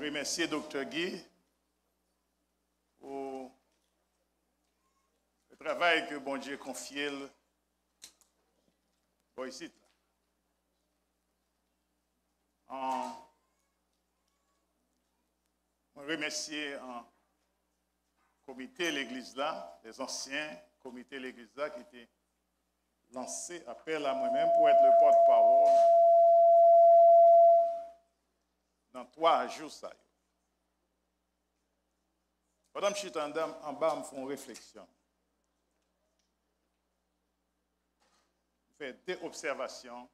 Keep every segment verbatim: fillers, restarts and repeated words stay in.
Remèsye Doktè Guy pou le travay ke Bondye konfye l bò isit la. An, mwen remèsye an, komite legliz la, les anciens komite legliz la ki te lanse apèl a mwen menm pou être le porte-parole nan twa jou sa yo. Pandan m chita andan, anba, m fè yon refleksyon. M fè de obsèvasyon.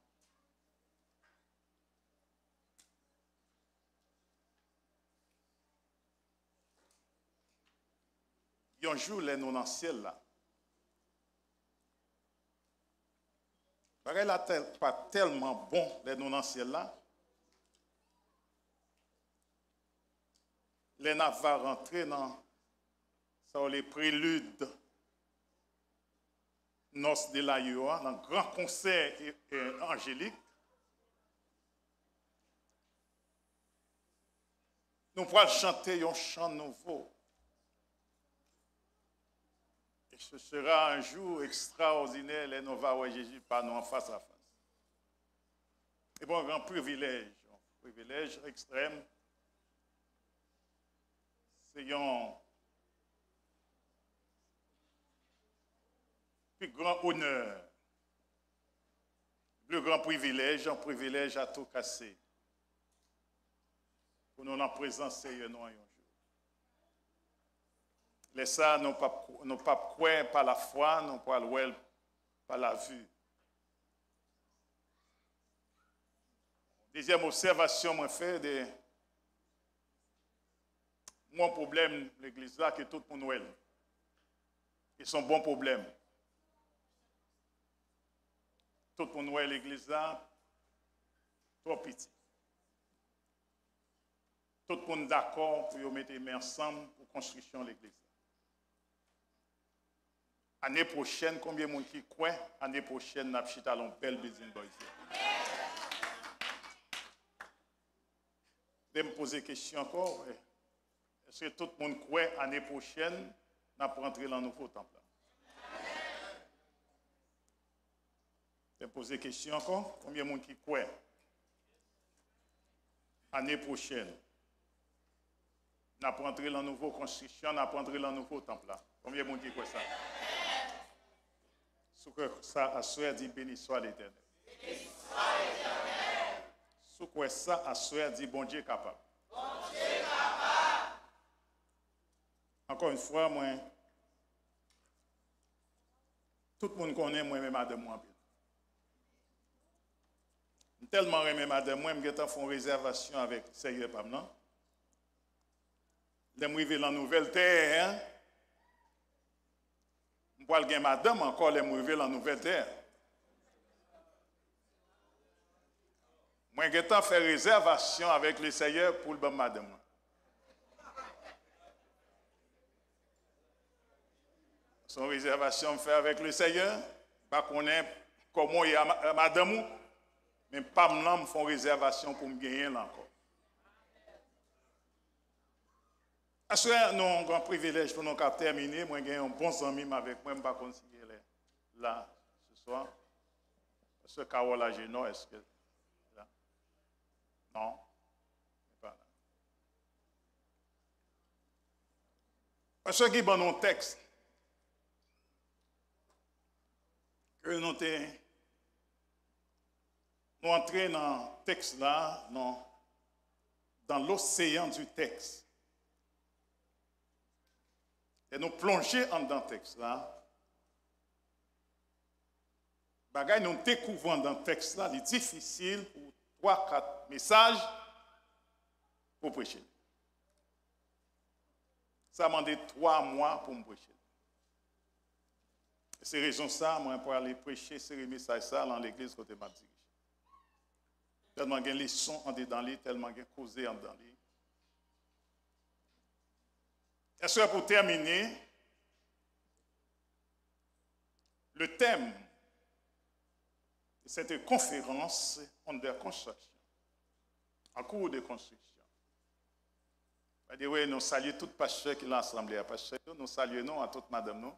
Yon jou, lè nou nan syèl la, bagay la tèl, pa tèlman bon lè nou nan syèl la. Lè n ap va rantre nan sa yo rele prelid Nos de la Joie, nan gran konsè e, e, anjelik, nou pral chante yon chan nouvo. E ce sera un jour extraordinaire lè nou va wè Jezi pa nou an fas a fas. E bon, gran privilèj, yon privilèj ekstrèm. Se yon pi gran onè, pi gran privilèj, yon privilèj a tou kase pou nou nan prezans Seyè nou an yon jou. Lè sa, nou p ap, nou p ap kwè pa lafwa, nou pral wè l pa lavi. Dezyèm obsèvasyon mwen fè de yon pwoblèm legliz la ke tout moun wè l. E se yon bon pwoblèm. Tout moun wè legliz la twò piti. Tout moun dakò pou yo mete men ansanm pou konstriksyon legliz la. Ane pwochèn, konbyen moun ki kwè ane pwochèn n ap chita lan yon bèl bilding bò isi a? Lè m poze kesyon ankò, èske tout moun kwè ane pwochèn n ap rantre lan nouvo tanp la? Lè m poze kesyon ankò, konbyen moun ki kwè ane pwochèn n ap rantre lan nouvo konstriksyon, n ap rantre lan nouvo tanp la? Konbyen moun ki kwè sa? Si w kwè sa aswè, di, Béni soit l'Éternel. Si w kwè sa aswè, di, Bondye kapab. Ankò yon fwa, mwen, tout moun konnen mwen renmen madanm mwen anpil. M tèlman renmen madanm mwen, m gentan fè yon rezèvasyon avèk Seyè pa m nan. Lè m rive lan nouvèl tè a, m pral gen madanm ankò lè m rive lan nouvèl tè a. Mwen gentan fè rezèvasyon avèk Leseyè pou l ban m madanm mwen. Se yon rezèvasyon m fè avèk Leseyè. M pa konnen kòman w ye a ma-, a madanm ou, men pa m nan, m fè yon rezèvasyon pou m genyen l ankò. Aswè, nou yon gran privilèj pou nou ka tèmine. Mwen gen yon bon zanmi m avèk mwen, m pa konn si li la se swa. Sè Carole Agenor, èske la? Non, li pa la. Pastè Guy ban nou yon tèks ke nou te, nou antre nan tèks la, nan, dans l'océan du texte. E nou plonje anndan tèks la. Bagay nou dekouvri anndan tèks la, li difisil pou twa, kat mesaj pou preche. Sa mande twa mwa pou m preche. E se rezon sa, mwen prale preche seri mesaj sa lan legliz kote m ap dirije. Tèlman gen leson andedan li, tèlman gen koze anndan li. Èske pou tèmine, le thème de cette conférence under construction, en cours de construction. By the way, nou salye tout pastè ki nan asanble a. Pastè yo, nou salye nou, a tout madanm nou.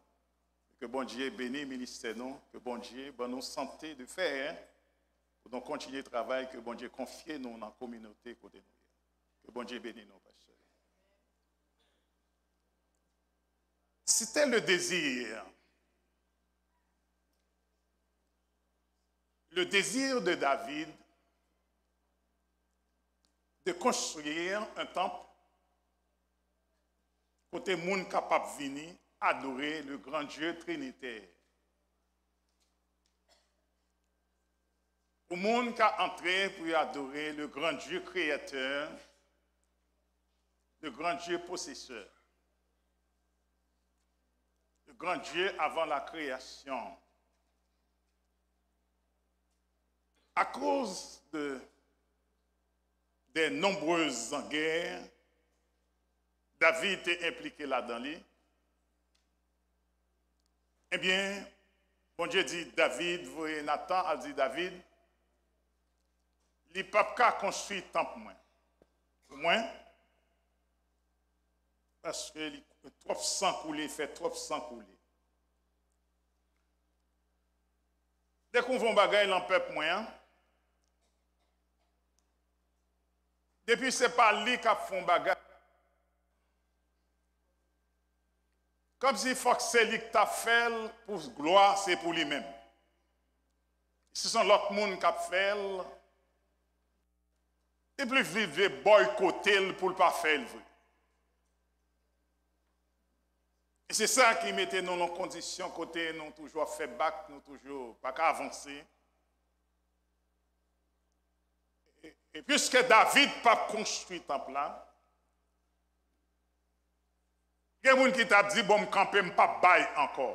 Ke Bondye beni ministè nou, ke Bondye ban nou sante de fè pou nou kontinye travay ke Bondye konfye nou nan kominote kote nou ye. Ke Bondye beni nou, pastè. C'était le désir, le désir de David de construire un temple kote moun kapab vini adore le grand Dieu trinitaire. Pou moun ka antre pou yo adore le grand Dieu créateur, le grand Dieu possesseur, le grand Dieu avant la création. À cause de, des nombreuses guerres, David te enplike ladan li. Ebyen, Bondye di David, voye Natan al di David, li p ap ka konstwi tanp mwen, pou mwen, paske li twòp san koule, fè twòp san koule. Dekouvri yon bagay lan pèp mwen an. Depi se pa li k ap fè yon bagay, kòmsi fòk se li k ta fè l pou glwa se pou li menm. Si se yon lòt moun k ap fè l, li plis vle bòykote l pou l pa fè l vre. E se sa ki mete nou nan kondisyon kote nou toujou ap fè bak, nou toujou pa ka avanse. E, e piske David p ap konstwi tanp la, gen moun ki t ap di, "Bon, m kanpe, m p ap bay ankò."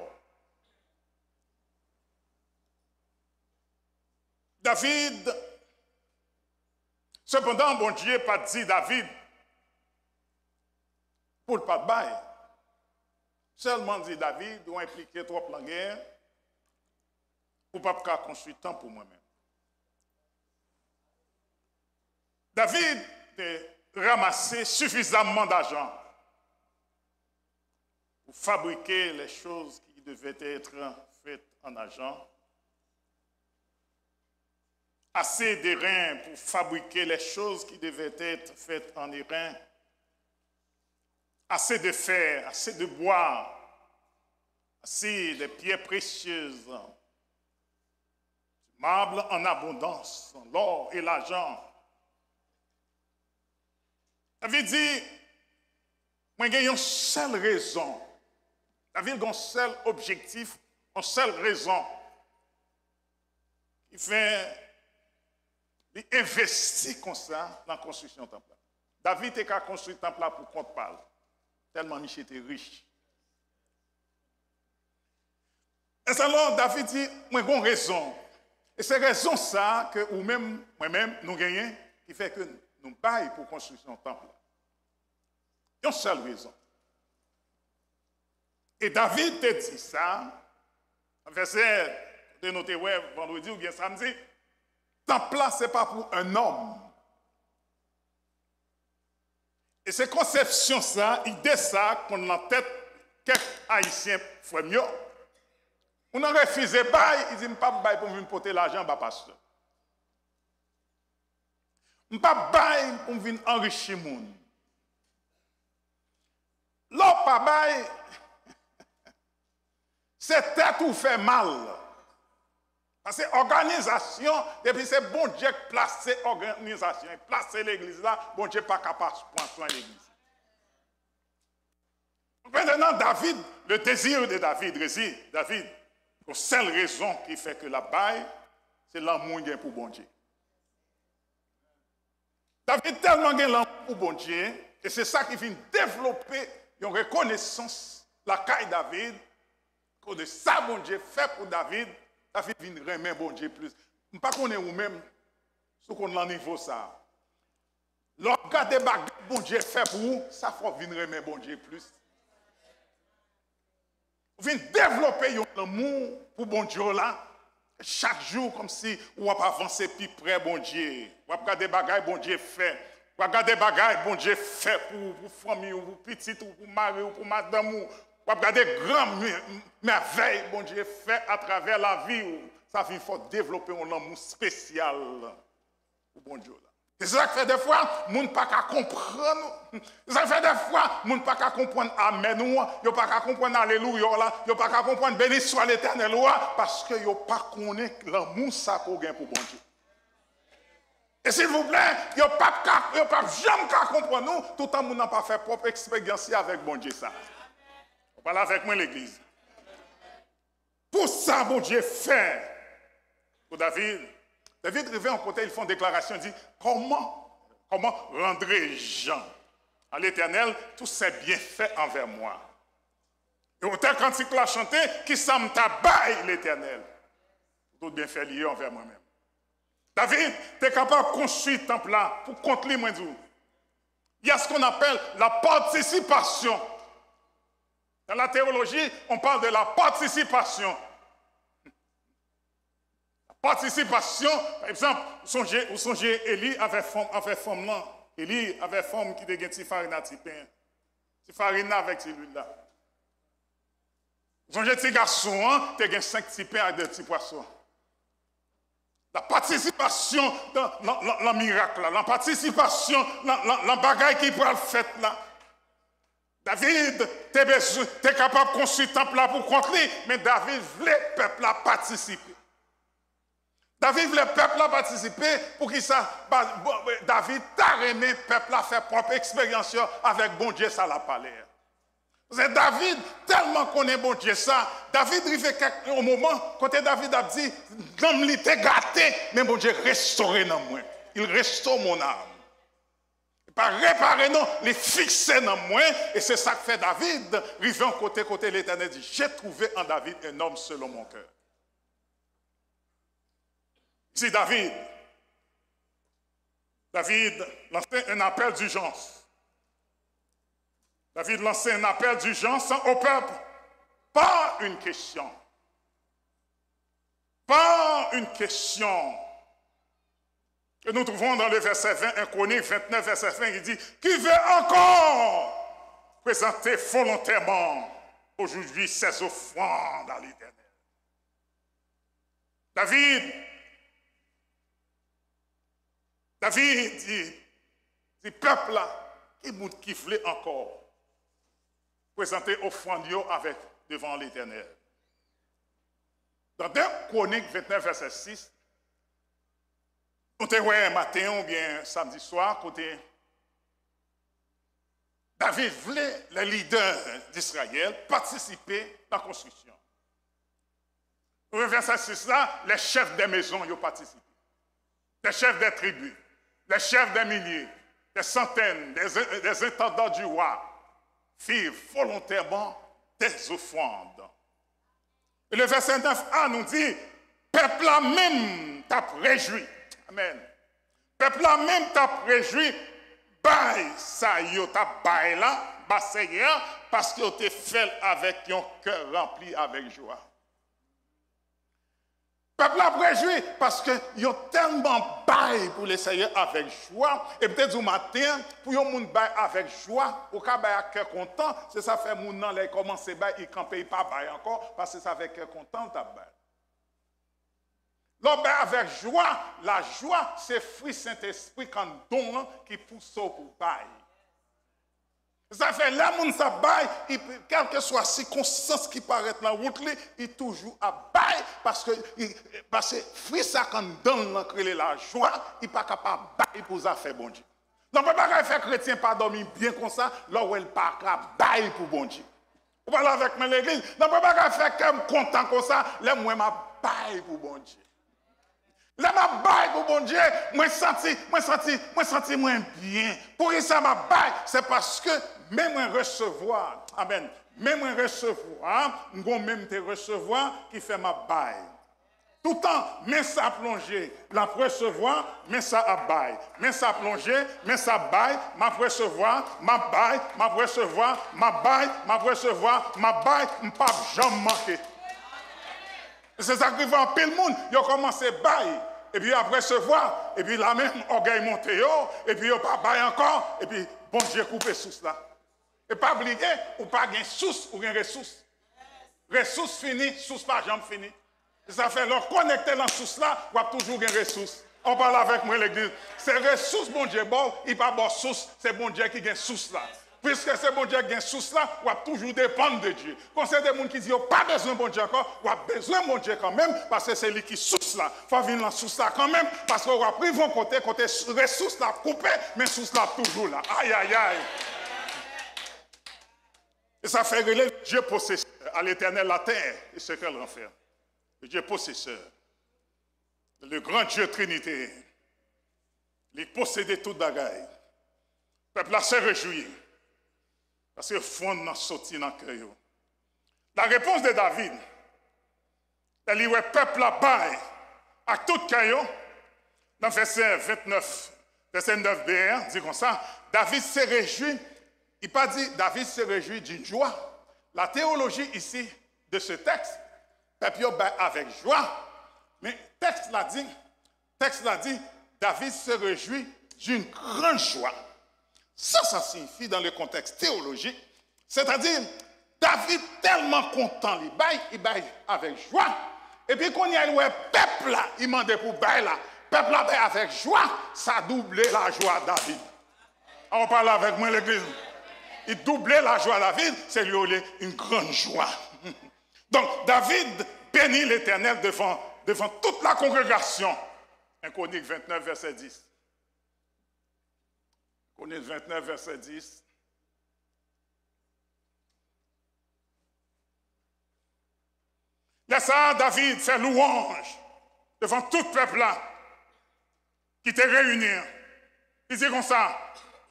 David, sepandan, Bondye pa t di David pou l pa t bay. Sèlman di David, ou enplike twòp nan gè, ou p ap ka konstwi tanp pou mwen menm. David te ranmase sifizamman dajan pour fabriquer les choses qui devaient être faites en argent, assez d'airain pour fabriquer les choses qui devaient être faites en airain, assez de fer, assez de bois, assez de pierres précieuses, du marbre en abondance, l'or et l'argent. David di, mwen gen yon sèl rezon. David gen yon sèl objektif, yon sèl rezon ki fè li envesti konsa nan konstriksyon tanp la. David te ka konstwi tanp la pou kont pa l, tèlman misye te rich. Mezanmi, David di, mwen gen yon rezon. E se rezon sa a ke ou menm, mwen menm, nou genyen, ki fè ke nou bay pou konstriksyon tanp la. Yon sèl rezon. E David te di sa, nan vèsè kote nou te wè vandredi oubyen samdi, tanp la se pa pou un homme. E se konsepsyon sa, ide sa konn nan tèt kèk Ayisyen, frè m yo. Moun nan refize bay, li di, "M p ap bay pou m vin pote lajan ba pastè. M p ap bay pou m vin anrichi moun." Lè w pa bay, se tèt ou fè mal. Paske òganizasyon, depi se Bondye k plase òganizasyon, e plase legliz la, Bondye pa ka pa pran swen legliz. Donk, mentnan, David, le désir de David, dezi David, yon sèl rezon ki fè ke l ap bay, se lanmou l gen pou Bondye. David tèlman gen lanmou pou Bondye, e se sa ki vin devlope yon rekonesans lakay David, kote sa Bondye fè pou David, David vin renmen Bondye plis. M pa konnen ou menm, si w konn lan nivo sa a. Lè w ap gade bagay Bondye fè pou ou, sa fè w vin renmen Bondye plis. Ou vin devlope yon lanmou pou Bondye w la. Chak jou, kòmsi w ap avanse pi pre Bondye. W ap gade bagay Bondye fè. W ap gade bagay Bondye fè pou ou, pou fanmi w, pou pitit ou, pou mari w, pou madanm ou. W ap gade gran mè-, mèvèy Bondye fè atravè lavi w. Sa vin fè w devlope yon lanmou espesyal pou Bondye w la. E se sa k fè dèfwa, moun pa ka konprann ou. Se sa k fè dèfwa, moun pa ka konprann amèn ou an, yo pa ka konprann alelouya w la, yo pa ka konprann beni swa Letènèl ou a, paske yo pa konnen lanmou sa ke w gen pou Bondye. E silvouplè, yo p ap ka, yo p ap janm ka konprann ou, toutan moun nan pa fè pwòp eksperyans li avèk Bondye sa. Ou pale avèk mwen, legliz. Pou sa Bondye fè pou David, David rive yon kote, li fè yon deklarasyon, li di, comment, comment rendrai-je à l'Éternel tous ses bienfaits envers moi? E otè kantik la chante, ki sa m ta bay Letènèl pou tout byenfè li yo anvè mwen menm? David te kapab konstwi tanp la pou kont li, mwen di w. Il y a ce qu'on appelle la participation. Dans la théologie, on parle de la participation. La participation, pa egzanp, ou sonje, ou sonje Eli avè fanm, avè fanm lan. Eli avè fanm ki te gen ti farin ak ti pen. Ti farin la avèk ti lwil la. Ou sonje ti gason an te gen senk ti pen ak de ti pwason. La participation dans, dans, dans, dans le miracle, la participation dans, dans, dans bagay ki pral fèt la. David te bezwen, te kapab konstwi tanp la pou kont li, men David vle pèp la patisipe. David vle pèp la patisipe, poukisa? Ba-, bon, David ta renmen pèp la fè pwòp eksperyans yo avèk Bondye sa l ap pale a. Paske David tèlman konnen Bondye sa, David rive kèk yon moman kote David ap di, nanm li te gate, men Bondye restore nanm mwen. Il restaure mon âme. Li pa repare non, li fikse nanm mwen, e se sa k fè David rive yon kote, kote Letènèl di, j'ai trouvé en David un homme selon mon cœur. Isi David, David lanse un appel d'urgence. David lanse un appel d'urgence au peuple par une question. Par une question que nous trouvons dans le verset vingt, un Chroniques vingt-neuf, verset vingt, il dit, qui veut encore présenter volontairement aujourd'hui ses offrandes à l'Éternel? David, David di, di pèp la, ki moun ki vle ankò prezante ofrann yo avèk devan Letènèl? Dans deux Chroniques vingt-neuf, verset six, nou te wè maten oubyen samdi swa, kote David vle les leaders d'Israël patisipe nan konstriksyon. Nan vèsè sis la, les chefs des maisons yo patisipe. Les chefs des tribus, les chefs des milliers, des centaines, des, des intendants du roi firent volontairement des offrandes. E le vèsè nèf a nou di, pèp la menm t ap rejwi. Amèn. Pèp la menm t ap rejwi bay sa yo t ap bay la ba Seyè a, paske yo te fè l avèk yon kè ranpli avèk jwa. Pèp la ap rejwi paske yo tèlman bay pou Leseyè avèk jwa. E m te di w maten an, pou yon moun bay avèk jwa, ou ka bay ak kè kontan, se sa fè moun nan, lè l kòmanse bay, li kanpe, li pa bay ankò, paske se avèk kè kontan l t ap bay. Lè w bay avèk jwa, lajwa se fwi Sentespri k anndan w lan ki pouse w pou w bay. Sa fè lè moun sa bay, li, kèlkeswa sikonstans ki parèt nan wout li, li toujou ap bay, paske, li, paske fwi sa k anndan l lan k rele lajwa, li pa ka pa bay pou zafè Bondye. Nanpwen bagay fè kretyen pa dòmi byen konsa, lè w wè l pa ka bay pou Bondye. Ou pale avèk mwen legliz, nanpwen bagay fè kè m kontan konsa, lè m wè m ap bay pou Bondye. Lè m ap bay pou Bondye, mwen santi, mwen santi, mwen santi mwen byen. Poukisa m ap bay? Se paske men mwen resevwa. Amèn. Men mwen resevwa, m gon men m te resevwa ki fè m ap bay. Toutan, men sa ap lonje, l ap resevwa, men sa ap bay. Men sa ap lonje, men sa ap bay, m ap resevwa, m ap bay, m ap resevwa, m ap bay, m ap resevwa, m ap bay, m p ap janm manke. Se sa k rive anpil moun, yo kòmanse bay. epi y ap resevwa, epi la menm ògèy monte yo, epi yo pa bay ankò, epi Bondye koupe sous la. E pa bliye, ou pa gen sous, ou gen resous. Resous fini, sous pa janm fini. Se sa fè lè w konekte nan sous la, w ap toujou gen resous. Ann pale avèk mwen, legliz. Se resous Bondye ba w, li pa ba w sous, se Bondye ki gen sous la. Piske se Bondye ki gen sous la, w ap toujou depann de Dye. Kon se de moun ki di yo pa bezwen Bondye ankò, w ap bezwen Bondye kanmenm, paske se li ki sous la. Fò w vin nan sous la kanmenm, paske w ap rive yon kote, kote resous la koupe, men sous la ap toujou la. Ayayay! E sa fè rele Dieu possesseur, à l'Éternel la terre et ce qu'elle renferme. Le Dieu possesseur, le grand Dieu Trinité, li posede tout bagay. Pèp la se rejwi, paske fwonn nan soti nan kè yo. La réponse de David, lè li wè pèp la bay ak tout kè yo, nan vèsè vennèf, vèsè nèf b a, di konsa, David se rejwi, li pa di David se rejwi d'une joie. La théologie ici de ce texte, pèp yo bay avèk jwa, men tèks la di, tèks la di, David se rejwi d'une grande joie. Sa sa siyifi dans le contexte théologique, sètadi, David tèlman kontan, li bay, li bay avèk jwa. Epi kounye a, li wè pèp la, li mande pou bay la. Pèp la bay avèk jwa, sa double lajwa David. An pale avèk mwen, legliz. Li double lajwa David, se li yo rele une grande joie. Donk, David bénit l'Éternel devant, devant toute la congrégation. En Kronik vennèf, vèsè dis. Kronik vennèf, vèsè dis. Lè sa a, David fè lwanj devan tout pèp la ki te reyini an. Li di konsa,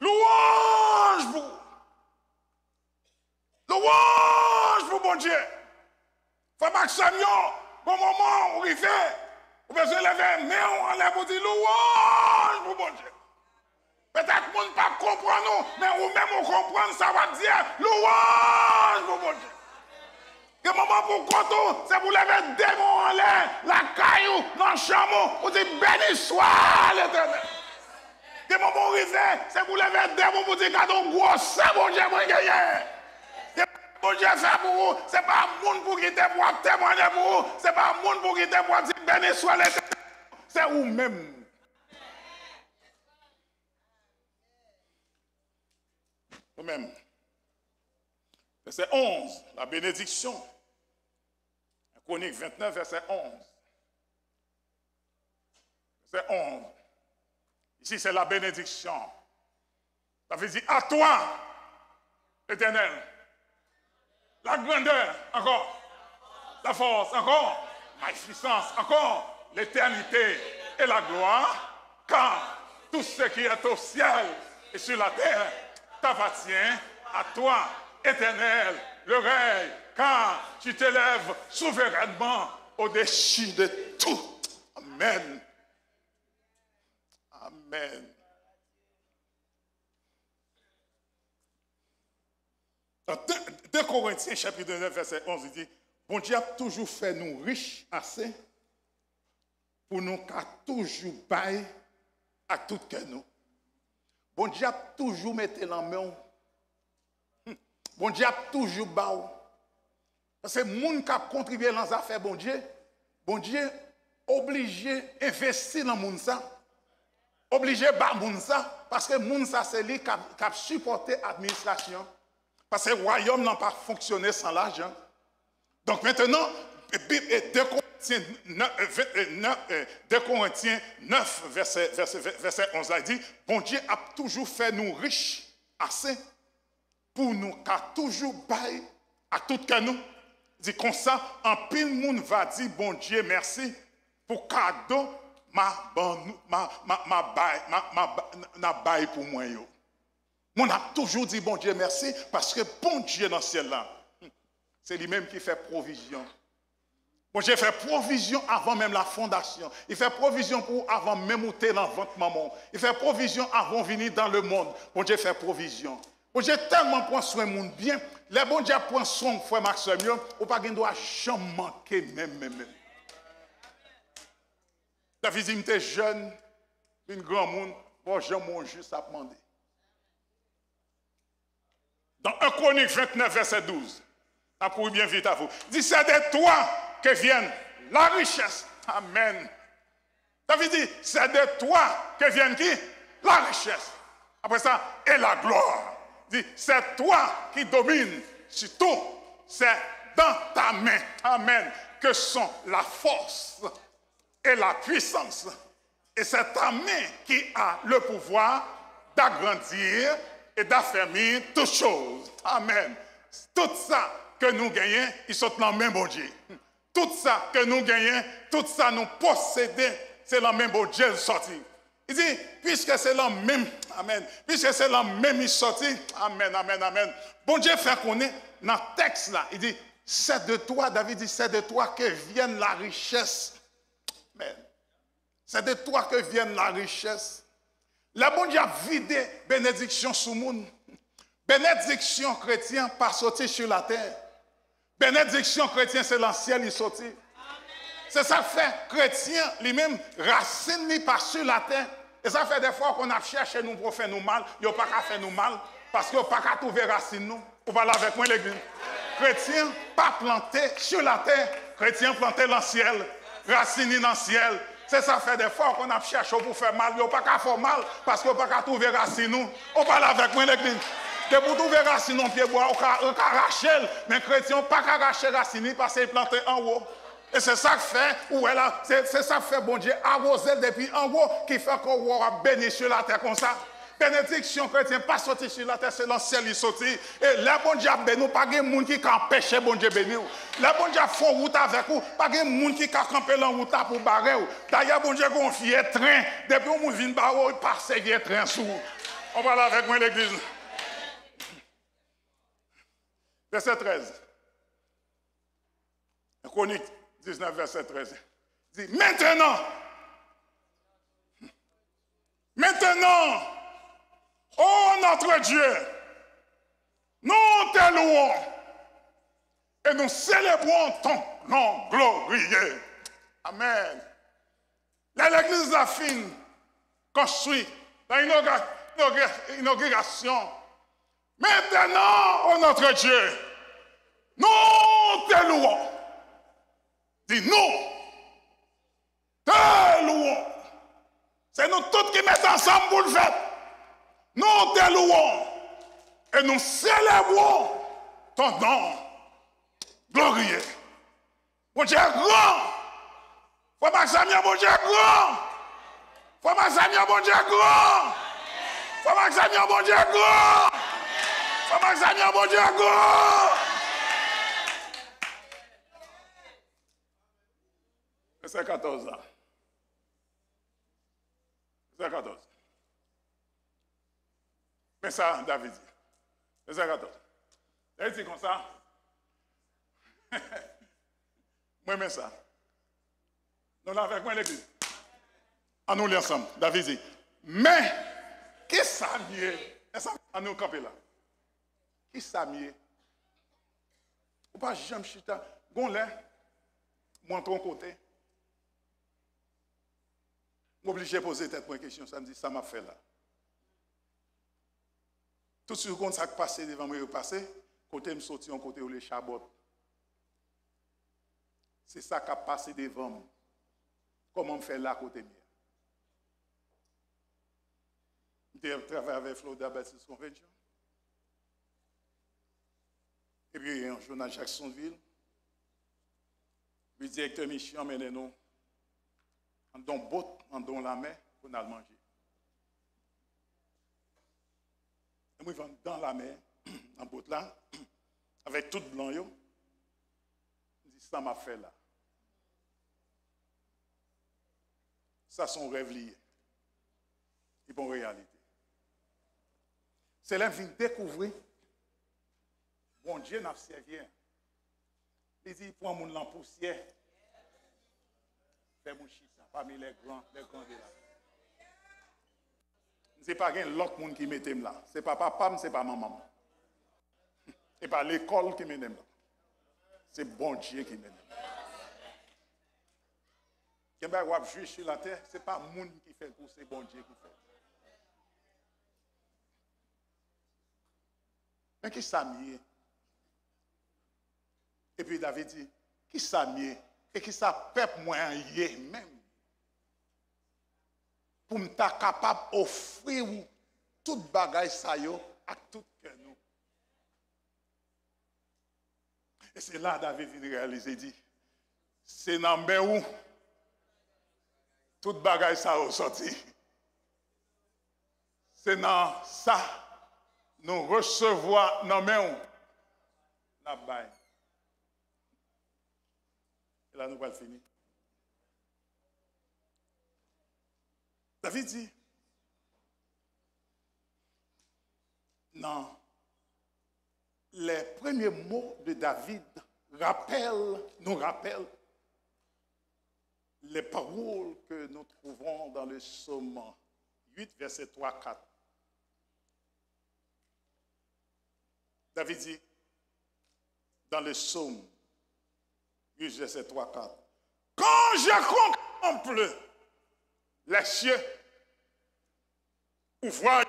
lwanj pou Lwanj pou Bondye. Frè m ak sè m yo, gon moman ou rive, ou bezwen leve men w anlè pou di lwanj pou Bondye. Petèt moun p ap konprann ou, men ou menm ou konprann sa w ap di a, lwanj pou Bondye. Gen moman pou kont ou, se pou leve de men w anlè, lakay ou, nan chanm ou, ou di, beni swa Letènèl. Gen moman ou rive, se pou leve de men w pou di, gade yon gwosè Bondye mwen genyen. Gen Bondye fè pou ou, se pa moun pou kite pou ap temwanye pou ou, se pa moun pou kite pou ap di, beni swa Letènèl. Se ou menm. Ou menm. Vèsè onz, la bénédiction. Kronik vennèf, vèsè onz. Vèsè onz. Ici, c'est la bénédiction. Ça veut dire, à toi, Éternel, la grandeur, encore, la force, encore, magnificence, encore, l'éternité et la gloire, car tout ce qui est au ciel et sur la terre t'appartient, à toi, Éternel, le règne, car tu t'élèves souverainement au-dessus de tout. Amen. Amen. Nan de, de Korentyen chapit nèf vèsè onz, li di, Bondye ap toujou fè nou rich ase pou nou ka toujou bay ak tout kè nou. Bondye ap toujou mete nan men w. Hmm. Bondye ap toujou ba w. Paske moun k ap kontribye nan zafè Bondye, Bondye oblije envesti nan moun sa, oblije ba moun sa, paske moun sa se li k ap, k ap sipòte administrasyon. Paske wayòm nan pa fonksyone san lajan. Donk, mentnan, Bib, e, de Korentyen nèf, e, ven, e, nèf, e, de Korentyen nèf, vèsè, vèsè, vèsè onz la, di, Bondye ap toujou fè nou rich ase pou nou ka toujou bay ak tout kè nou. Di konsa, anpil moun va di Bondye mèsi pou kado m a ban nou, m a, m a, m a bay, m a, m a ba-, n ap bay pou mwen yo. Moun ap toujou di Bondye mèsi paske Bondye nan syèl la, se li menm ki fè pwovizyon. Bondye fè pwovizyon avan menm la fondasyon. Li fè pwovizyon pou ou avan menm ou te nan vant manman w. Li fè pwovizyon avan w vini dans le monde. Bondye fè pwovizyon. Bondye tèlman pran swen moun byen. Lè Bondye ap pran swen w, frè m ak sè m yo, ou pa gen dwa janm manke menm, menm, menm. David di, m te jèn, vin granmoun, bon, jan mwen jis ap mande. Dans un Chroniques vingt-neuf, verset douze. N ap kouri byen vit avè w. Di, c'est de toi que viennent la richesse. Amen. David di, c'est de toi que viennent qui? La richesse. Après ça, et la gloire. Di, c'est toi qui domines sur tout. C'est dans ta main. Amen. Que sont la force et la puissance. Et c'est ta main qui a le pouvoir d'agrandir et d'affermir toutes choses. Amen. Tout sa ke nou genyen, li sot nan men Bondye. Tout sa ke nou genyen, tout sa nou posede, se nan men Bondye l soti. Li di, piske se nan men m, amen, piske se nan men m li soti, amen, amen, amen. Bondye fè konnen nan tèks la, li di, c'est de toi, David di, c'est de toi que viennent la richesse. Amen. C'est de toi que viennent la richesse. Lè Bondye ap vide benediksyon sou moun, benediksyon kretyen pa soti sou latè. Benediksyon kretyen se nan syèl li soti. Se sa k fè kretyen li menm, rasin li pa sou latè. E sa fè defwa w konn ap chèche nou pou yo fè nou mal, yo pa ka fè nou mal, paske yo pa ka twouve rasin nou. Ou pale avèk mwen, legliz? Kretyen pa plante sou latè, kretyen plante nan syèl. Rasin li nan syèl. Se sa fè defwa w konn ap chèche w pou fè mal, yo pa ka fè w mal, paske yo pa ka twouve rasin ou. Ou pale avèk mwen, legliz? Depi w twouve rasin yon pye bwa, ou ka, ou ka rache l, men kretyen w pa ka rache rasin li paske li plante anwo. E se sa k fè, ou wè la, se, se sa k fè Bondye awoze l depi anwo, ki fè ke w ap beni sou latè konsa. Benediksyon kretyen pa soti sou latè, se nan syèl li soti. E lè Bondye ap beni w, pa gen moun ki ka anpeche Bondye beni w. Lè Bondye ap fè yon wout avèk ou, pa gen moun ki ka kanpe nan wout la pou bare w. Dayè, Bondye gen yon vye tren, depi yon moun vin bare w, li pase vye tren sou ou. Ou pale avèk mwen, legliz? Vèsè trèz. Kwonik diznèf, vèsè trèz. Di, maintenant, maintenant, ô notre Dieu, nous te louons et nous célébrons ton nom glorieux. Amen. Lè legliz la fin konstwi, nan inogra-, inogra-, inogirasyon, maintenant, ô notre Dieu, nous te louons. Di, nous te louons. Se nou tout ki mete ansanm pou l fèt. Nous te louons et nous célébrons ton nom glorieux. Bondye gran. Frè m ak sè m yo, Bondye gran. Frè m ak sè m yo, Bondye gran. Frè m ak sè m yo, Bondye gran. Frè m ak sè m yo, Bondye gran. Vèsè katòz la. Vèsè katòz. Men sa David di. Vèsè katòz. David di konsa. Mwen men sa. Nou la avèk mwen, legliz? An nou li ansanm. David di, men, kisa m ye? Ensemble, an nou kanpe la. Kisa m ye? Ou pa janm chita. Gon lè, mwen antre yon kote, m oblije poze tèt mwen kesyon sa, m di, sa m ap fè la? Tout sou konn sa k pase devan mwen yo pase, kote m soti, yon kote yo rele Chabòt. Se sa k ap pase devan m. Kòman m fè la kote m ye a? M te ap travay avèk Florida Baptist Convention. Epi yon jou nan Jacksonville, epi direktè misyon an mennen nou anndan yon bòt, anndan yon lamè, pou n al manje. E mwen rive anndan lamè, nan bòt la, avèk tout blan yo. M di, sa m ap fè la? Sa se yon rèv li ye. Li pa yon reyalite. Se lè m vin dekouvri Bondye n ap sèvi a, li di, pran moun lan pousyè. Fè moun chita pami lè gran, lè gran de la. M di, pa gen lòt moun ki mete m la. Se pa papa m, se pa manman m. Se pa lekòl ki mennen m la. Se Bondye ki mennen m. Gen bagay w ap jwi sou latè, se pa moun ki fè l pou, se Bondye ki fè l. Men ki sa m ye? Epi David di, ki sa m ye? E ki sa pèp mwen an ye menm? Pou m ta kapab ofri w tout bagay sa yo ak tout kè nou. E se la David vin reyalize, di, se nan men ou tout bagay sa yo sòti. Se nan sa nou resevwa nan men w n ap bay. E la nou pral fini. David di, nan les premiers mots de David rappellent, nous rappellent les paroles que nous trouvons dans le psaume huit, verset trois, quatre. David dit, dans le psaume huit, verset trois, quatre, quand je contemple les cieux, ouvrage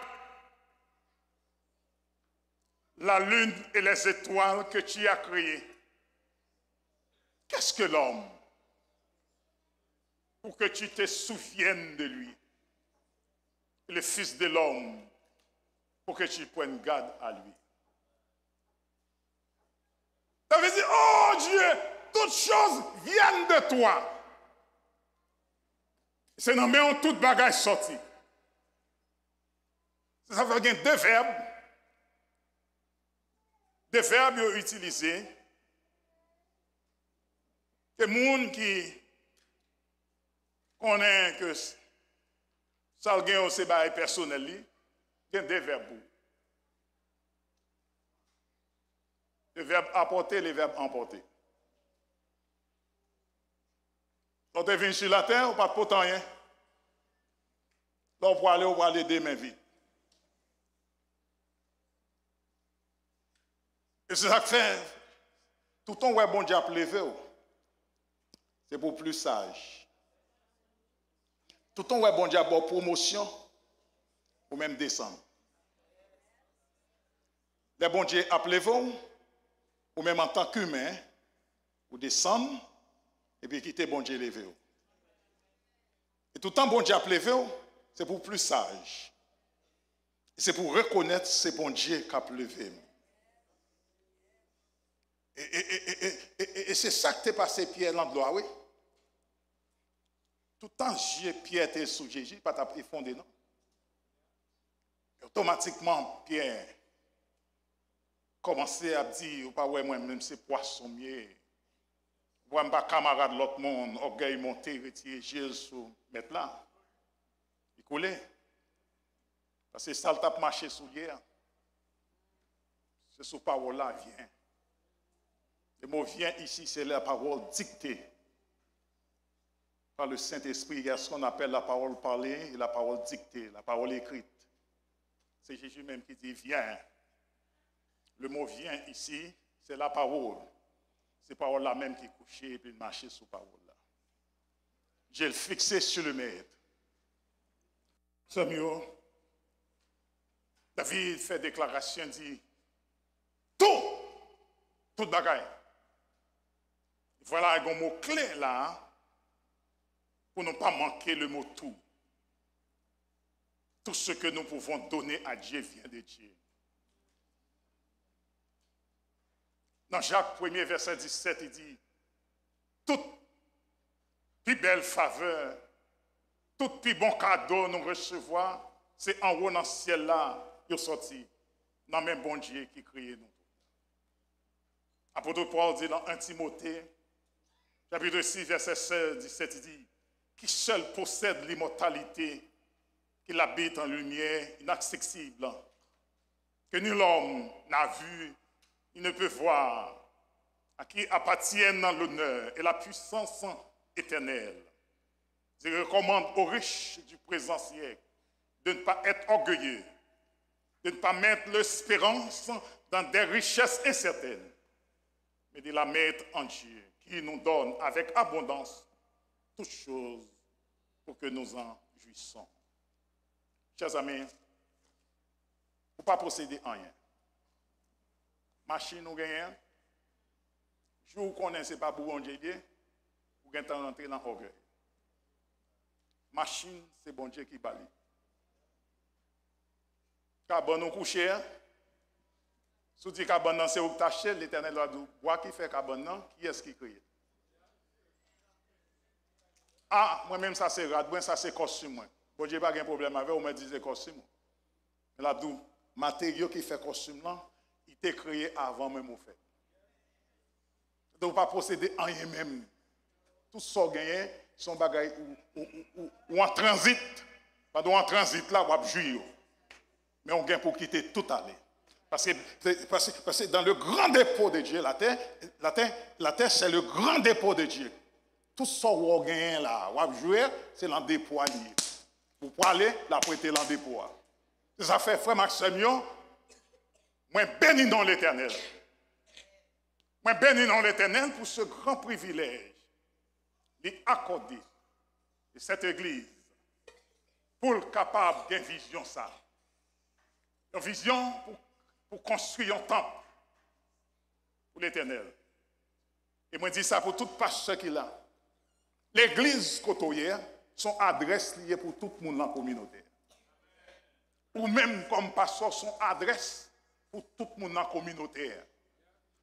la lune et les étoiles que tu as créées. Qu'est-ce que l'homme pour que tu te souviennes de lui? Et le fils de l'homme pour que tu prennes garde à lui? David di, oh Dieu, toutes choses viennent de toi. Se nan men w tout bagay sòti. Se sa fè gen de vèb, de vèb yo itilize, ke moun ki konnen ke s-, sa l gen yo se bagay pèsonèl li, gen de vèb pou. Le verbe apporter, le verbe emporter. Lè w te vin sou latè, ou pa t pote anyen. Lè w prale, ou prale de men vid. E se sa k fè, toutan w wè Bondye ap leve w, se pou w pli saj. Toutan w wè Bondye ap ba w pwomosyon, ou menm desann. Lè Bondye ap leve w, ou menm antank imen, ou desann, epi kite Bondye leve w. E toutan Bondye ap leve w, se pou w pli saj. E se pou w rekonèt se Bondye k ap leve m. E, e, e, e, e, e, e, e se sa k te pase Pyè nan dlo a, wi. Toutan zye Pyè te sou Jezi, li pa t ap efondre, non. E otomatikman, Pyè kòmanse ap di, ou pa wè mwen menm se pwason m ye. Ou pa wè m pa kamarad lòt moun, ògèy monte, retire je l sou Mèt la. Li koule. Paske sa l t ap mache sou li a, se sou pawòl la, vyen. Le mot vient ici, c'est la parole dictée par le Saint-Esprit. Il y a ce qu'on appelle la parole parlée et la parole dictée, la parole écrite. Se Jezi menm ki di, vyen. Le mot vient ici, c'est la parole. Se pawòl la menm ki kouche epi l mache sou pawòl la. Je l fikse sur le Maître. Zanmi yo, David fè deklarasyon, di, tout, tout bagay. Vwala, gen yon mo kle la, pou nou pa manke le mot tout. Tout ce que nous pouvons donner à Dieu vient de Dieu. Nan Jak premye vèsè disèt, li di, tout pi bèl favè, tout pi bon kado nou resevwa, se anwo nan syèl la yo sòti, nan men Bondye ki kreye nou. Apot Pòl di nan en Timote, chapitre six, verset seize, dix-sept, il dit, qui seul possède l'immortalité, qu'il habite en lumière inaccessible, que nul homme n'a vu, ni ne peut voir, à qui appartiennent l'honneur et la puissance éternelle. Je recommande aux riches du présent siècle de ne pas être orgueilleux, de ne pas mettre l'espérance dans des richesses incertaines, mais de la mettre en Dieu, qui nous donne avec abondance toutes choses pour que nous en jouissons. Chers amis, ou pa posede anyen. Machin ou genyen, jou ou konnen se pa pou Bondye li ye, ou gentan rantre nan ògèy. Machin, se Bondye ki ba li. Kabann ou kouche a, si w di kabann nan se ou ki t achte l, Letènèl va di w, bwa ki fè kabann nan, kiyès ki kreye l? A, mwen menm sa se rad mwen, sa se kòstim mwen. Bondye pa gen pwoblèm avè w, mwen di se kòstim ou. Men l ap di w, materyo ki fè kòstim lan, li te kreye avan menm ou fèt. Donk, ou pa posede anyen menm. Tout sa w genyen, se yon bagay ou, ou, ou, ou, ou an tranzit. Pandan w an tranzit la, w ap jwi yo. Men w gen pou kite tout ale. Paske, paske, paske dans le grand dépôt de Dieu, la terre, la terre, la terre, c'est le grand dépôt de Dieu. Tout sa w genyen la, w ap jwi, se nan depo a li ye. Ou prale, l ap rete nan depo a. Se sa fè, frè m ak sè m yo, mwen beni non Letènèl. Mwen beni non Letènèl pou se gran privilèj li akòde de sèt egliz pou l kapab gen vizyon sa. Yon vizyon pou, pou konstwi yon tanp pou Letènèl. E mwen di sa pou tout pastè ki la. Legliz kote w ye a, se yon adrès li ye pou tout moun nan kominote a. Ou menm kòm pastè, se yon adrès pou tout moun nan kominote a.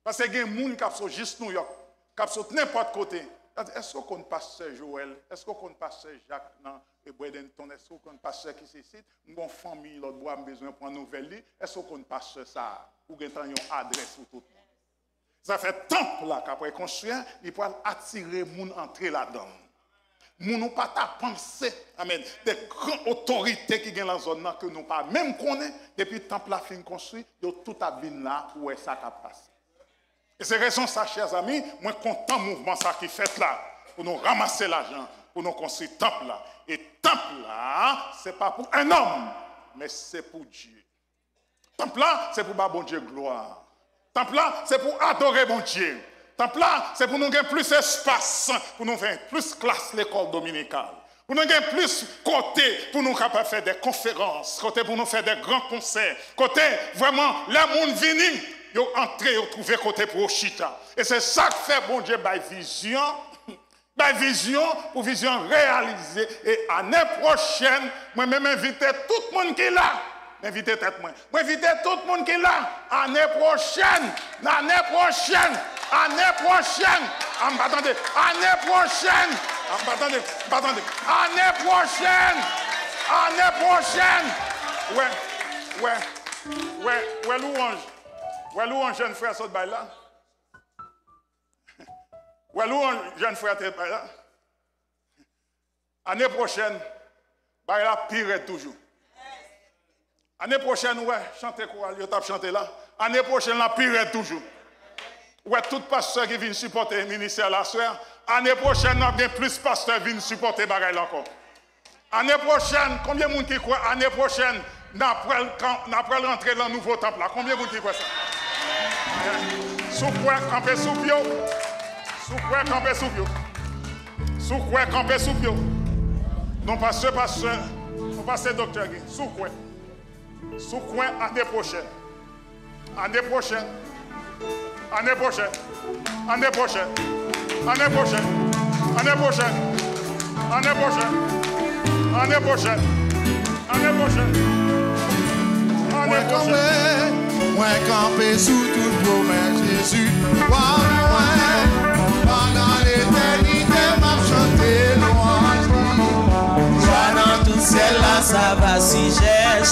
Paske gen moun k ap sot jis Nouyòk, k ap sot nenpòt kote. Y ap di, èske w konn pastè Joel? Èske w konn pastè Jak nan Bradenton? Èske w konn pastè ki se sit? M gon fanmi lòt bò a, m bezwen pran nouvèl li. Èske w konn pastè sa a? Ou gentan yon adrès pou tout moun. Sa fè tanp la k ap rekonstwi a, li pral atire moun antre ladan l. Moun ou pa ta panse, amèn, de gran otorite ki gen lan zòn nan ke nou pa menm konnen, depi tanp la fin konstwi, yo tout ap vin la pou wè sa k ap pase. E se rezon sa, chè zami, mwen kontan mouvman sa ki fèt la, pou nou ranmase lajan, pou nou konstwi tanp la. E tanp la, se pa pou en nonm, men se pou Dye. Tanp la, se pou ba Bondye glwa. Tanp la, se pou adore Bondye. Tanp la, se pou nou gen plis espas, pou nou gen plis klas lekòl dominikal. Pou nou gen plis kote pou nou kapab fè de konferans, kote pou nou fè de gran konsè, kote vrèman lè moun vini, yo antre, yo twouve kote pou yo chita. E se sa k fè Bondye bay vizyon, bay vizyon pou vizyon reyalize. E ane pwochèn, mwen menm envite tout moun ki la, m envite tèt mwen, mwen envite tout moun ki la, ane pwochèn, ane pwochèn, ane pwochèn, a m pa tande, ane pwochèn, a m pa tande, m pa tande, ane pwochèn, ane pwochèn, wè, wè, wè, wè lwanj, wè lwanj jèn frè sot bay la. Wè lwanj jèn frè te bay la. Ane pwochèn, bagay la pi rèd toujou. Ane pwochèn, ou wè, chante koral yo t ap chante la. Ane pwochèn la pi rèd toujou. Ou wè tout pastè ki vin sipòte ministè la aswè a. Ane pwochèn, n ap gen plis pastè vin sipòte bagay la ankò. Ane pwochèn, konbyen moun ki kwè ane pwochèn, n ap pral kan-, n ap pral rantre nan nouvo tanp la? Konbyen moun ki kwè sa? Si w kwè, kanpe sou pye w. Si w kwè, kanpe sou pye w. Si w kwè, kanpe sou pye w. Non, pastè, pastè, non, pastè, doktè Guy, si w kwè. Si w kwè, ane pwochèn. Ane pwochèn. Ane pwochèn. Ane pwochèn. Ane pwochèn. Ane pwochèn. Ane pwochèn. Ane pwochèn. Ane pwochèn. Ane pwochèn. Mwen kanpe, mwen kanpe sou tout pwomès Jezi. Wa mwen, pandan letènite, m ap chante lwanj li. Jwa nan tout syèl la, sa va sijè.